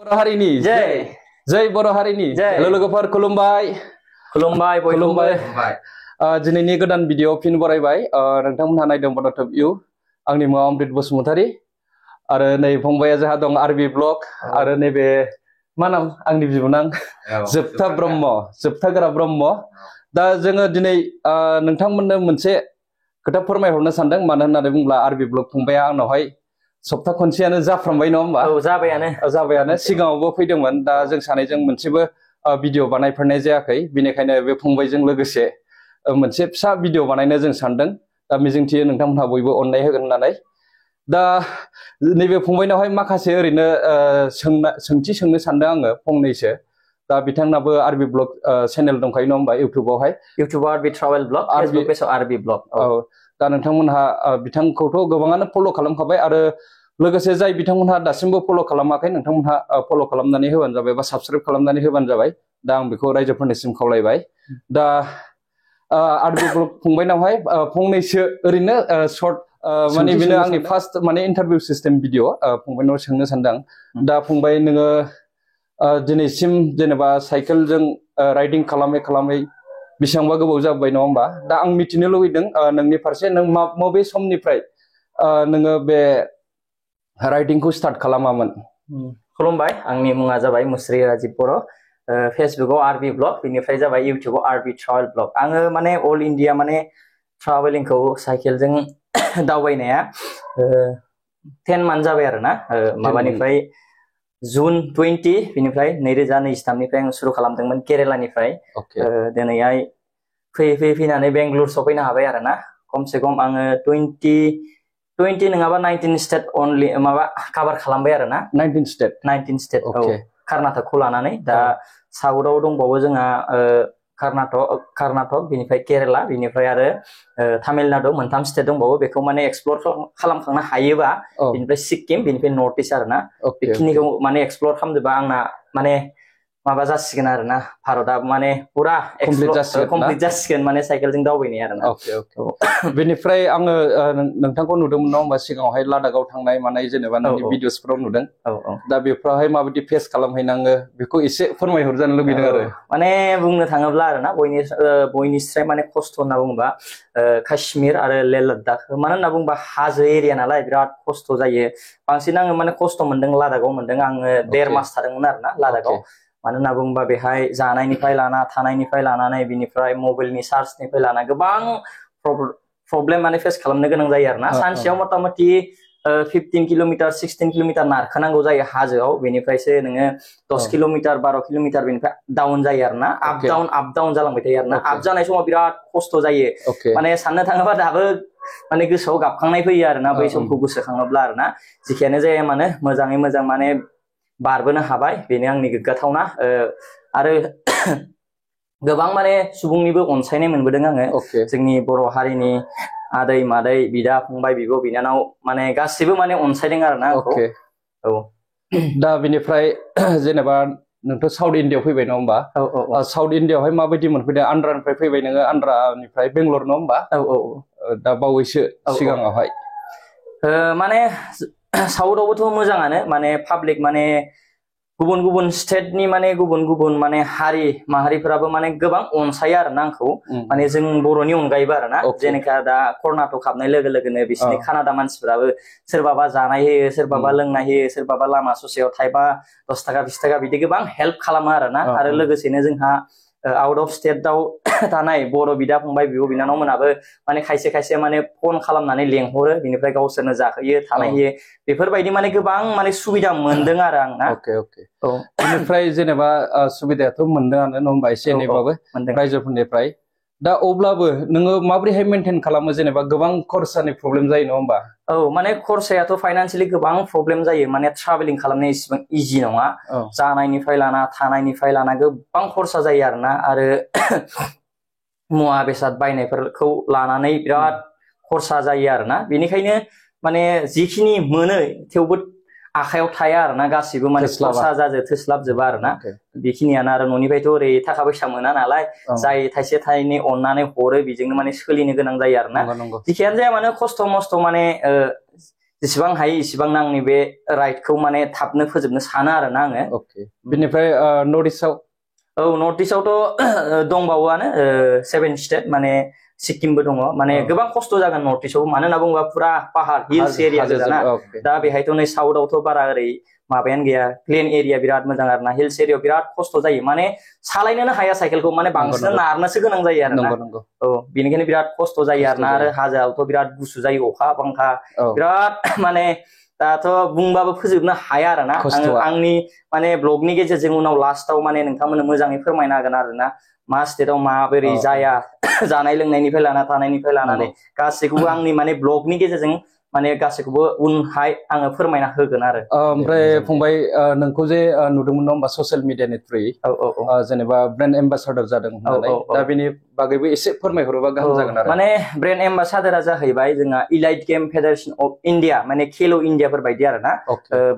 बर' हारिनि जय जय बर' हारिनि हेल' लोगोफोर खुलुमबाय खुलुमबाय खुलुमबाय दिनैनि गोदान भिडिअ फिन बरायबाय नोंथांमोनहा नायदों बड'टप इउ आंनि मुङा अमृत बसुमतारी आरो नै फंबाया जोंहा दं आरबि ब्लग आरो नैबे मा नाम आंनि बिबोनां जोबथा ब्रह्म जोबथागोरा ब्रह्म दा जोङो दिनै नोंथांमोननो मोनसे खोथा फोरमायहरनो सानदों मानो होननानै बुङोब्ला आरबि ब्लग फंबाया आंनावहाय सप्ता खनसेयानो जाफ्रामबाय नङा होमबा औ जाबायानो सिगाङावबो फैदोंमोन दा जों सानैजों मोनसेबो भिडिअ बानायफेरनाय जायाखै बेनिखायनो बे फंबायजों लोगोसे मोनसे फिसा भिडिअ बानायनो जों सानदों दा मिजिंथियो नोंथांमोनहा बयबो अननाय होगोन होननानै दा नैबे फंबायनावहाय माखासे ओरैनो सोंथि सोंनो सानदों आङो फंनैसो दा बिथांनाबो आरबि ब्लग चेनेल दंखायो नङा होमबा इउटुबाव आरबि ट्राभेल ब्लग फेसबुक पेजआव आरबि ब्लग औ दा नोंथांमोनहा बिथांखौथ' गोबाङानो फल' खालामखाबाय आरो लोगोसे जाय बिथांमोनहा दासिमबो फल' खालामाखै नोंथांमोनहा फल' खालामनानै होबानो जाबाय बा साबसक्राइब खालामनानै होबानो जाबाय दा आं बेखौ रायजोफोरनिसिम खावलायबाय दा आरबि ब्लग फंबायनावहाय फंनैसो ओरैनो सर्ट माने बेनो आंनि फार्स्ट माने इन्टारभिउ सिस्टेम भिडिअ फंबायनाव सोंनो सानदों दा फंबाय नोङो दिनैसिम जेनेबा साइकेलजों राइडिं खालामै खालामै बेसेबांबा गोबाव जाबाय नङा होमबा दा आं मिथिनो लुबैदों नोंनि फारसे नों बबे समनिफ्राय नोङो बे राइडिंखौ स्टार्ट खालामामोन खुलुमबाय आंनि मुङा जाबाय मुस्रि राजिब बर' फेसबुकआव आरबि ब्लग बेनिफ्राय जाबाय इउटुबाव आरबि ट्राभेल ब्लग आङो माने अल इन्डिया माने ट्राभेलिंखौ साइकेलजों दावबायनाया 10 मान्थ जाबाय आरो ना माबानिफ्राय जुन 20 बेनिफ्राय 2023निफ्राय आं सुरु खालामदोंमोन केरेलानिफ्राय दिनैहाय फैयै फैनानै बेंगलुर सफैनो हाबाय आरो ना खमसे खम आङो 20 नङाबा 19 स्टेट अनलि माबा कभार खालामबाय आरो ना 19 स्टेट औ कर्नाटकखौ लानानै दा साउथआव दंबावो जोंहा कर्नाटक बेनिफ्राय केरेला बेनिफ्राय आरो तामिलनाडु मोनथाम स्टेट दंबावो बेखौ माने एक्सप्लर खालामखांनो हायोबा बेनिफ्राय सिक्किम बेनिफ्राय नर्थ इस्ट आरो ना बेखिनिखौ माने एक्सप्लर खालामजोबा आंना माने माबा जासिगोन आरो ना भारतआ माने पुरा कमप्लिट जासिगोन माने साइकेलजों दावबायनाय आरो ना बेनिफ्राय आङो नोंथांखौ नुदोंमोन नङा होमबा सिगाङावहाय लादाखआव थांनाय मानाय जेनेबा नोंनि भिडिअसफोराव नुदों दा बेफोरावहाय माबायदि फेस खालामहैनाङो बेखौ एसे फोरमायहरजानो लुबैदों आरो माने बुंनो थाङोब्ला आरो ना बयनिस्राय माने खस्थ' होनना बुङोबा काश्मीर आरो लेह लाद्दाख मानो होनना बुङोबा हाजो एरिया नालाय बिराद खस्थ' जायो बांसिन आङो माने खस्थ' मोनदों लादाखआव मोनदों आङो 1.5 मास थादोंमोन आरो ना लादाखआव मानो होनना बुङोबा बेहाय जानायनिफ्राय लाना थानायनिफ्राय लानानै बिनिफ्राय मबाइलनि चार्जनिफ्राय लाना गोबां प्रब्लेम माने फेस खालामनो गोनां जायो आरो ना सानसेयाव मथा मथि 15 किल'मिटार 16 किल'मिटार नारखोनांगौ जायो हाजोआव बेनिफ्रायसो नोङो 10 किल'मिटार 12 किल'मिटार बेनिफ्राय डाउन जायो आरो ना आप डाउन जालांबाय थायो आरो ना आप जानाय समाव बिराद खस्थ' जायो माने साननो थाङोबा दाबो माने गोसोआव गाबखांनाय फैयो आरो ना बै समखौ गोसोखाङोब्ला आरो ना जेखियानो जाया मानो मोजाङै मोजां माने बारबोनो हाबाय बेनो आंनि गोग्गाथावना आरो गोबां माने सुबुंनिबो अनसायनाय मोनबोदों आङो जोंनि बर' हारिनि आदै मादै बिदा फंबाय बिब' बिनानाव माने गासिबो माने अनसायदों आरो ना आंखौ दा बिनिफ्राय जेनेबा नोंथ' साउथ इण्डियाआव फैबाय नङा होमबा साउथ इण्डियाआवहाय माबायदि मोनफैदों आन्ध्रानिफ्राय फैबाय नोङो आन्ध्रानिफ्राय बेंगलर नङा होमबा दा बावैसो सिगाङावहाय माने साउथआवबोथ' मोजाङानो माने पाब्लिक माने गुबुन गुबुन स्टेटनि माने गुबुन गुबुन माने हारि माहारिफोराबो माने गोबां अनसायो आरो ना आंखौ माने जों बर'नि अनगायैबो आरो ना जेनेखा दा कर्नाटक हाबनाय लोगो लोगोनो बिसोरनि कानाडा मानसिफोराबो सोरबाबा जानाय होयो सोरबाबा लोंनाय होयो सोरबाबा लामा ससेयाव थाइबा 10 थाखा 20 थाखा बिदि गोबां हेल्प खालामो आरो ना आरो लोगोसेनो जोंहा आउट अफ स्टेटआव थानाय बर' बिदा फंबाय बिब' बिनानाव मोनाबो माने खायसे माने फन खालामनानै लेंहरो बिनिफ्राय गावसोरनो जाहोयो थानाय होयो बेफोरबायदि माने गोबां माने सुबिदा मोनदों आरो आं ना बेनिफ्राय जेनेबा सुबिदायाथ' मोनदोंआनो नङा होमबा एसे एनैबाबो रायजोफोरनिफ्राय दा अब्लाबो नोङो माबोरैहाय मेनटेन खालामो जेनेबा गोबां खरसानि प्रब्लेम जायो नङा होमबा माने खरसायाथ' फाइनान्सियेलि गोबां प्रब्लेम जायो माने ट्राभेलिं खालामनाया इसेबां इजि नङा जानायनिफ्राय लाना थानायनिफ्राय लाना गोबां खरसा जायो आरो ना आरो मुवा बेसाद बायनायफोरखौ लानानै बिराद खरसा जायो आरो ना बेनिखायनो माने जिखिनि मोनो थेवबो आखायाव थाया आरो ना गासिबो माने खरसा थोस्लाबजोबा आरो ना बेखिनियानो आरो न'निफ्रायथ' ओरै थाखा फैसा मोना नालाय जाय थाइसे थाइनै अननानै हरो बेजोंनो माने सोलिनो गोनां जायो आरो ना जिखियानो जाया मानो खस्थ' मस्थ' माने जेसेबां हायो इसेबां आंनि बे राइडखौ माने थाबनो फोजोबनो सानो आरोना आङो। ओके बेनिफ्राय नर्थ इस्टआव नर्थ इस्टआवथ' दंबावोआनो 7 स्टेट माने सिक्किमबो दङ माने गोबां खस्थ' जागोन नर्थ इस्टआव मानो होनना बुङोबा फुरा पाहार हिल्स एरिया गोजाना दा बेहायथ' नै साउथआवथ' बारा ओरै माबायानो गैया प्लेन एरिया बिराद मोजां आरोना हिल्स एरियायाव बिराद खस्थ' जायो माने सालायनोनो हाया साइकेलखौ माने बांसिन नारनोसो गोनां जायो आरोना बेनिखायनो बिराद खस्थ' जायो आरोना आरो हाजोआवथ' बिराद गुसु जायो अखा बांखा बिराद माने दाथ' बुंबाबो फोजोबनो हाया आरोना आंनि माने ब्लगनि गेजेरजों उनाव लास्टआव माने नोंथांमोननो मोजाङै फोरमायनो हागोन आरोना मा स्टेटआव माबोरै जाया जानाय लोंनायनिफ्राय लाना थानायनिफ्राय लानानै गासैखौबो आंनि माने ब्लगनि गेजेरजों माने गासैखौबो उनहाय आङो फोरमायना होगोन आरो ओमफ्राय फंबाय नोंखौ जे नुदोंमोन नङा होमबा ससियेल मिडियानि थ्रुयै जेनेबा ब्रेन्ड एम्बासाडर जादों होननानै दा बेनि बागैबो एसे फोरमायहरोबा गाहाम जागोन आरो माने ब्रेन्ड एम्बासाडरा जाहैबाय जोंहा इलाइट गेम फेडारेसन अफ इण्डिया माने खेल' इण्डियाफोर बायदि आरोना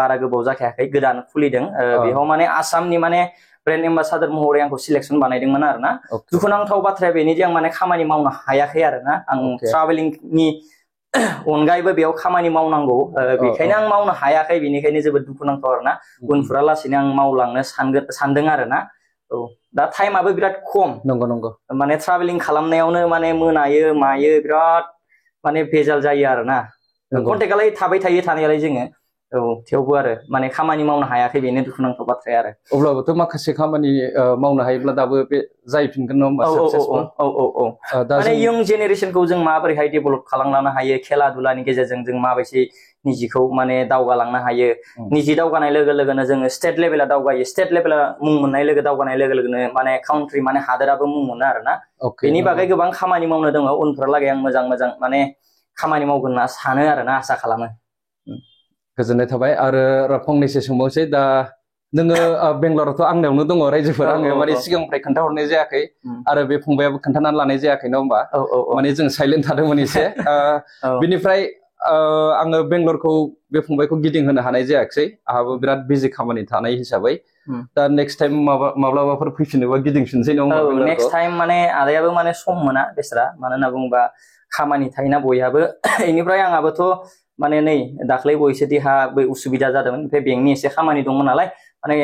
बारा गोबाव जाखायाखै गोदान खुलिदों बेयाव माने आसामनि माने ब्रेन्ड एम्बासाडर महरै आंखौ सिलेक्सन बानायदोंमोन आरोना दुखुनांथाव बाथ्राया बेनोदि आं माने खामानि मावनो हायाखै आरोना आं ट्राभेलिंनि अनगायैबो बेयाव खामानि मावनांगौ बेखायनो आं मावनो हायाखै बेनिखायनो जोबोद दुखुनांथाव आरोना उनफोरा लासैनो आं मावलांनो सानदों आरोना दा टाइमाबो बिराद खम नंगौ माने ट्राभेलिं खालामनायावनो माने मोनायो मायो बिराद माने भेजाल जायो आरोना कन्टेक्टआलाय थाबाय थायो थानायालाय जोङो थेवबो आरो माने खामानि मावनो हायाखै बेनो दुखुनांथाव बाथ्राया आरो अब्लाबोथ' माखासे खामानि मावनो हायोब्ला दाबो बे जायफिनगोन नङा होमबा साक्सेसफुल माने इयं जेनेरेसनखौ जों माबोरैहाय डेभेलप खालामलांनो हायो खेला दुलानि गेजेरजों जों माबायदि निजिखौ माने दावगालांनो हायो निजि दावगानाय लोगो लोगोनो जोङो स्टेट लेभेलाव दावगायो स्टेट लेभेला मुं मोननाय दावगानाय लोगो लोगोनो माने काउन्ट्रि माने हादोराबो मुं मोनो आरोना बेनि बागै गोबां खामानि मावनो दङ उनफोरलागै आं मोजां माने खामानि मावगोन होनना सानो आरोना आसा खालामो गोजोननाय थाबाय आरो फंनैसो सोंबावसै दा नोङो बेंगलरावथ' आंनियावनो दङ रायजोफोर आङो माने सिगांनिफ्राय खोन्थाहरनाय जायाखै आरो बे फंबायाबो खोन्थानानै लानाय जायाखै नङा होमबा माने जों साइलेन्ट थादोंमोन एसे बिनिफ्राय आङो बेंगलरखौ बे फंबायखौ गिदिंहोनो हानाय जायाखै आहाबो बिराद बिजि खामानि थानाय हिसाबै दा नेक्स्ट टाइम माब्लाबाफोर फैफिनोबा गिदिंफिनसै नङा होमबा नेक्स्ट टाइम माने आदायाबो माने सम मोना बेसरा मानो होनना बुङोबा खामानि थायोना बयहाबो बेनिफ्राय आंहाबोथ' माने नै दाख्लै बयसो देहा उसुबिदा जादोंमोन ओमफ्राय बेंकनि एसे खामानि दंमोन नालाय माने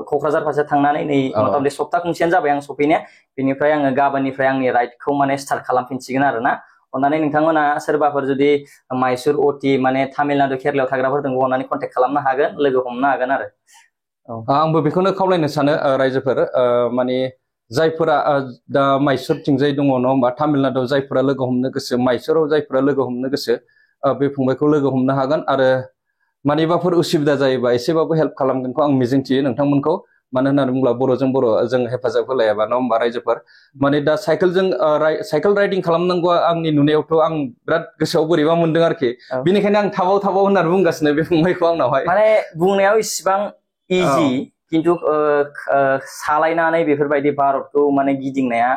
क'क्राझार फारसे थांनानै नै मथा-मथि सप्ता खनसेयानो जाबाय आं सफैनाया बेनिफ्राय आङो गाबोननिफ्राय आंनि राइडखौ माने स्टार्ट खालामफिनसिगोन आरोना अन्नानै नोंथांमोना सोरबाफोर जुदि माइसुर अटि माने तामिलनाडु केरेलायाव थाग्राफोर दङ अन्नानै कन्टेक्ट खालामनो हागोन लोगो हमनो हागोन आरो आंबो बेखौनो खावलायनो सानो रायजोफोर माने जायफोरा दा माइसुरथिंजाय दङ नङा होमबा तामिलनाडुआव जायफोरा लोगो हमनो गोसो माइसुराव जायफोरा लोगो हमनो गोसो बे फंबायखौ लोगो हमनो हागोन आरो मानिबाफोर उसुबिदा जायोबा एसेबाबो हेल्प खालामगोनखौ आं मिजिंथियो नोंथांमोनखौ मानो होननानै बुङोब्ला बर'जों बर' जों हेफाजाब होलायाबा नङा होमबा रायजोफोर माने दा साइकेल राइडिं खालामनांगौ आंनि नुनायावथ' आं बिराद गोसोआव बोरैबा मोनदों आरोखि बेनिखायनो आं थाबाव होननानै बुंगासिनो बे फंबायखौ आंनावहाय माने बुंनायाव इसिबां इजि खिन्थु सालायनानै बेफोरबायदि भारतखौ माने गिदिंनाया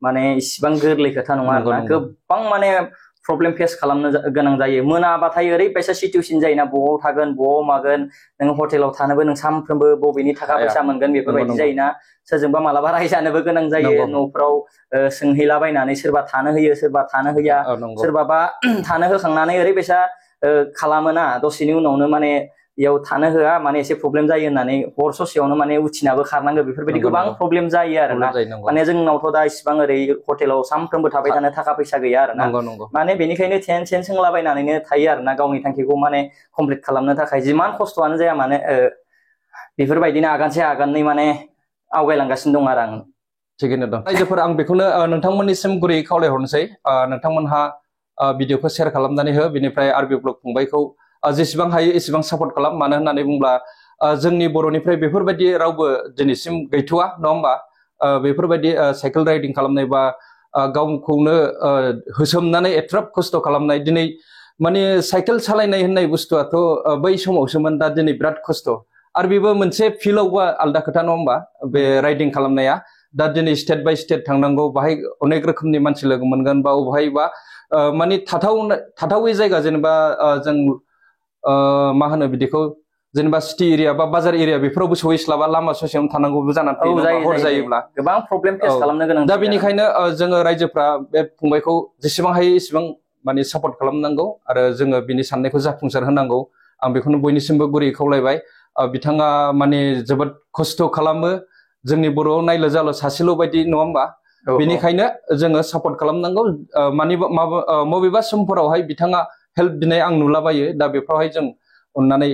माने इसिबां गोरलै खोथा नङा आरोना गोबां माने प्रब्लेम फेस खालामनो गोनां जायो मोनाबाथाय ओरैबायसा सिचुवेसन जायोना बबाव थागोन बबाव मागोन नों हटेलाव थानोबो नों सानफ्रोमबो बबेनि थाखा फैसा मोनगोन बेफोरबायदि जायोना सोरजोंबा मालाबा रायजानोबो गोनां जायो न'फ्राव सोंहैलाबायनानै सोरबा थानो होयो सोरबा थानो होया सोरबाबा थानो होखांनानै ओरैबायसा खालामोना दसेनि उनावनो माने बेयाव थानो होआ माने एसे प्रब्लेम जायो होननानै हर ससेयावनो माने उथिनाबो खारनांगौ बेफोरबायदि गोबां प्रब्लेम जायो आरोना माने जोंनावथ' दा इसिबां ओरै हटेलाव सानफ्रोमबो थाबाय थानो थाखा फैसा गैया आरोना माने बेनिखायनो टेनसन सोंलाबायनानैनो थायो आरोना गावनि थांखिखौ माने कमप्लिट खालामनो थाखाय जिमान खस्थ'आनो जाया माने बेफोरबायदिनो आगानसे आगाननै माने आवगायलांगासिनो दं आरो आं थिगैनो दं रायजोफोर आं बेखौनो नोंथांमोननिसिम गुरैयै खावलायहरनोसै नोंथांमोनहा भिडिअखौ शेयार खालामनानै हो बेनिफ्राय आरबि ब्लग फंबायखौ जेसेबां हायो एसेबां सापर्ट खालाम मानो होननानै बुङोब्ला जोंनि बर'निफ्राय बेफोरबायदि रावबो दिनैसिम गैथ'वा नङा होमबा बेफोरबायदि साइकेल राइडिं खालामनाय बा गावखौनो होसोमनानै एट्राप खस्थ' खालामनाय दिनै माने साइकेल सालायनाय होननाय बुस्थुआथ' बै समावसोमोन दा दिनै बिराद खस्थ' आरो बेबो मोनसे फिल्डआवबा आलदा खोथा नङा होमबा बे राइडिं खालामनाया दा दिनै स्टेट बाय स्टेट थांनांगौ बाहाय अनेक रोखोमनि मानसि लोगो मोनगोन बा बहायबा माने थाथावै जायगा जेनेबा जों मा होनो बिदिखौ जेनेबा सिटि एरिया बा बाजार एरिया बेफोरावबो सहैस्लाबा लामा ससेयावनो थानांगौबो जानानै फैयो हर जायोब्ला गोबां प्रब्लेम फेस खालामनो गोनां दा बेनिखायनो जोङो रायजोफ्रा बे फंबायखौ जेसेबां हायो एसेबां माने सापर्ट खालामनांगौ आरो जोङो बिनि साननायखौ जाफुंसार होनांगौ आं बेखौनो बयनिसिमबो गुरै खावलायबाय बिथाङा माने जोबोद खस्थ' खालामो जोंनि बर'आव नायल' जाल' सासेल' बायदि नङा होमबा बेनिखायनो जोङो सापर्ट खालामनांगौ मबेबा समफोरावहाय बिथाङा हेल्प बिनाय आं नुलाबायो दा बेफोरावहाय जों अननानै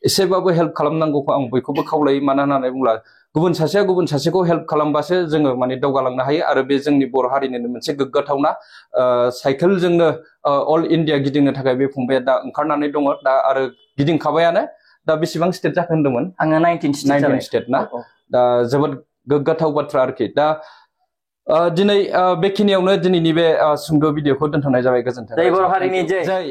एसेबाबो हेल्प खालामनांगौखौ आं बयखौबो खावलायो मानो होननानै बुङोब्ला गुबुन सासेया गुबुन सासेखौ हेल्प खालामबासो जोङो माने दावगालांनो हायो आरो बे जोंनि बर' हारिनिनो मोनसे गोग्गाथावना साइकेलजोंनो अल इण्डिया गिदिंनो थाखाय बे फंबाया दा ओंखारनानै दङ दा आरो गिदिंखाबायानो दा बेसेबां स्टेट जाखो होन्दोंमोन आङो 19 स्टेट ना दा जोबोद गोग्गाथाव बाथ्रा आरोखि दा दिनै बेखिनियावनो दिनैनि बे सुंद' भिडिअखौ दोनथ'नाय जाबाय गोजोन्थों जय बर' हारिनि जय